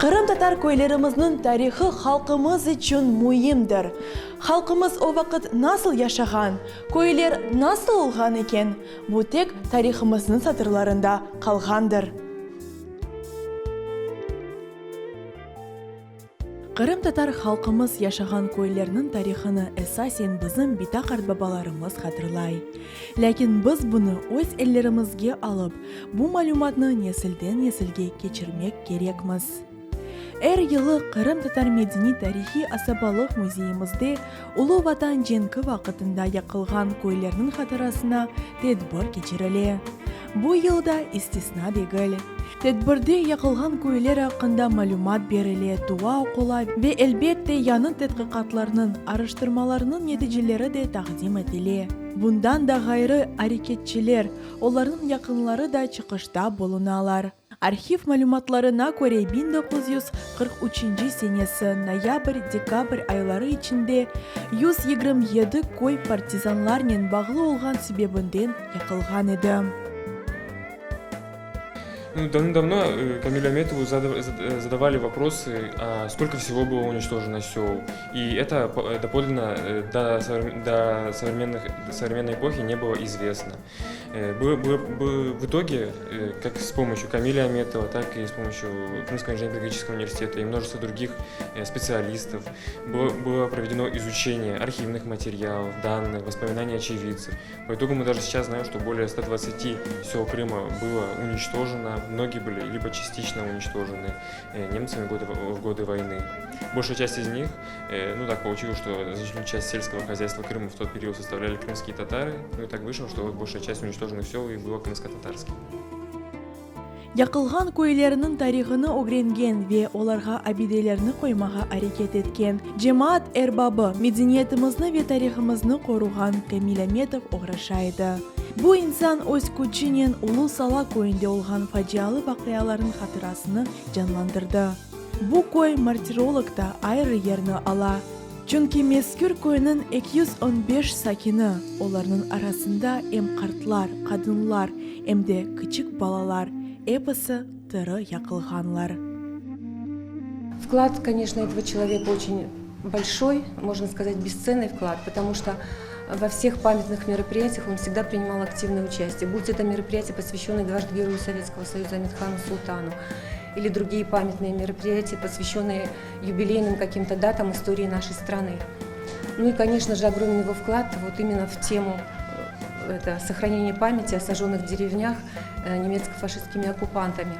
Qırımtatar köylerimizniñ tarihı halqımız içün müimdir. Halqımız o vaqıt nasıl yaşağan, köyler nasıl olğan eken, bu tek tarihımıznıñ satırlarında qalğandır. Qırımtatar halqımız yaşağan köylerniñ tarihını esasen bizim bita-qartbabalarımız hatırlay. Lâkin biz bunı öz ellerimizge alıp, bu malümatnı nesilden nesilge keçirmek kerekmiz. Er yılı Qırımtatar medeniy-tarihiy asabalıq müzeyimizde Ulu Vatan cenki vaqıtında yaqılğan köylerniñ hatırasına tedbir keçirile. Bu yıl da istisna degil. Tedbirde yaqılğan köyler aqqında malümat berile, dua oqula ve, elbette, yañı tedqiqatlarnıñ, araştırmalarnıñ neticeleri de taqdim etile. Bundan da ğayrı, areketçiler, olarnıñ yaqınları da çıqışta bulunalar. Arhiv malümatlarına köre, 1943 senesi noyabr-dekabr ayları içinde 127 köy partizanlarnen bağlı olğan sebebinden yaqılğan edi. Ну, давным-давно Камилю Аметову задавали вопросы, а сколько всего было уничтожено сел. И это доподлинно до, до, современных, до современной эпохи не было известно. Было, было, было, в итоге, как с помощью Камиля Аметова, так и с помощью Крымского инженерно-педагогического университета и множества других специалистов было, было проведено изучение архивных материалов, данных, воспоминаний очевидцев. По итогу мы даже сейчас знаем, что более 120 сел Крыма было уничтожено, многие были либо частично уничтожены немцами в годы, в годы войны. Большая часть из них, ну так получилось, что значительную часть сельского хозяйства Крыма в тот период составляли крымские татары, ну и так вышло, что вот большая часть уничтоженных сел и была крымско-татарскими. Yaqılğan köylerniñ tarihını ögrengen ve olarğa abidelerni qoymağa areket etken, cemaat erbabı, medeniyetimizni ve tarihımıznı qoruğan Kamil Ametov oğraşa edi. Bu insan öz küçünen Ulu Sala köyünde olğan facialı vaqialarnıñ hatırasını canlandırdı. Bu köy martirologda ayrı yerni ala. Çünki mezkür köyniñ 215 sakini, olarnıñ arasında em qartlar, qadınlar, em de kiçik balalar, episi tiri yaqılğanlar. Вклад, конечно, этого человека очень большой, можно сказать, бесценный вклад, потому что во всех памятных мероприятиях он всегда принимал активное участие. Будь это мероприятие, посвященное дважды Герою Советского Союза Амет-Хану Султану, или другие памятные мероприятия, посвященные юбилейным каким-то датам истории нашей страны. Ну и, конечно же, огромный его вклад вот именно в тему э, это сохранение памяти о сожженных деревнях э, немецко-фашистскими оккупантами.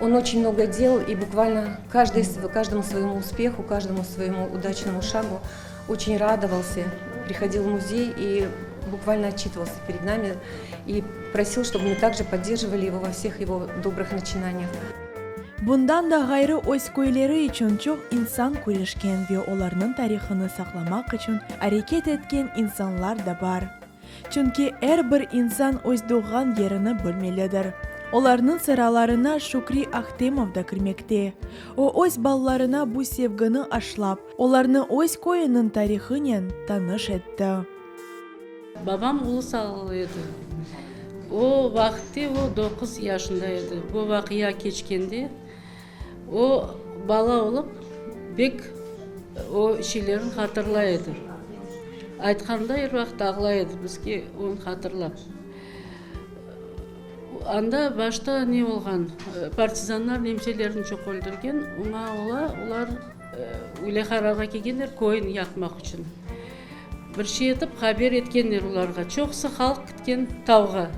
Он очень много делал и буквально каждый, каждому своему успеху, каждому своему удачному шагу очень радовался, приходил в музей и буквально отчитывался перед нами и просил, чтобы мы также поддерживали его во всех его добрых начинаниях. Bundan da ğayrı öz köyleri içün çoq insan küreşken ve olarnıñ tarihını saqlamaq içün areket etken insanlar da bar. Çünki er bir insan öz doğğan yerini bilmelidir. Olarnıñ sıralarına Şükri Ahtemov da kirmekte. O öz balalarına bu sevgini aşlap, olarnı öz köyüniñ tarihınen tanış etti. Babam ulusallı edi. O vaqıtte o doquz yaşında edi. Bu vaqia keçkende o bala olıp bek o şeylerni hatırlay edi. Aytqanda er vaqıt ağlay edi bizge onı hatırlap. Anda başta ne olğan, partizanlar nemselerni çoq öldürgen, oña ola olar öyle qararğa kelgenler köyni yaqmaq içün. Bir şey etip haber etkenler olarğa. Çoqusı halq kitken tavğa.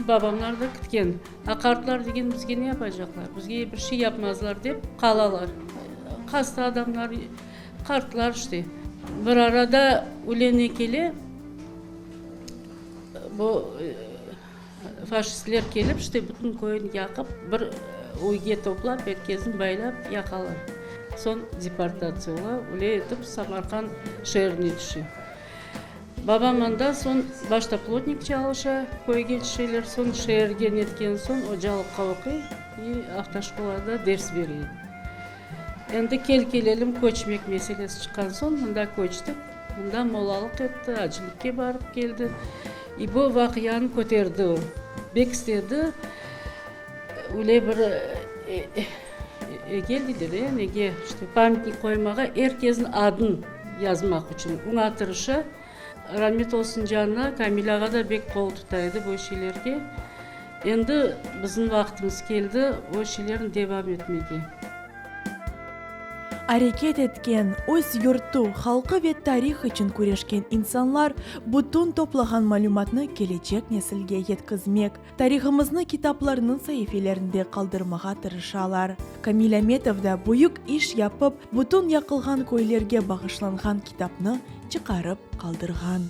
Babamlar da kitken. A qartlar degen bizge ne yapacaqlar, bizge bir şey yapmazlar dep qalalar. Hasta adamlar, qartlar işte. Bir arada öyle ne kele, bu faşistler kelip işte bütün köyni yaqıp, bir üyge toplap, er kesni baylap yaqalar. Soñ deportatsiya ola, öyle etip Samarqand şeerine tüşe. Babam anda soñ başta plotnik çalışa, köyge tüşeler, soñ şeerge netken soñ ocalıqqa oquy i avtoşkolada ders bere. Endi kel-kelelim köçmek meselesi çıqqan soñ mında köçtik. Mında mollalıq etti, acilikke barıp keldi. İ bu vaqianı köterdi o. Bek istedi, öyle bir. Eykel deyler, e, nege, işte, pamyatnik qoymağa er kesniñ adın yazmaq içün oña tırışa. Ramet olsun canına, Kamil ağa da bek qol tuta edi bu şeylerge. Endi bizim vaqtımız keldi o şeylerni devam etmege. Areket etken, öz yurtu, halqı ve tarih içün küreşken insanlar bütün toplağan malümatnı kelecek nesilge yetkizmek, tarihımıznı kitaplarnıñ saifelerinde qaldırmağa tırışalar. Kamil Ametov da büyük iş yapıp, bütün yaqılğan köylerge bağışlanğan kitapnı çıqarıp qaldırğan.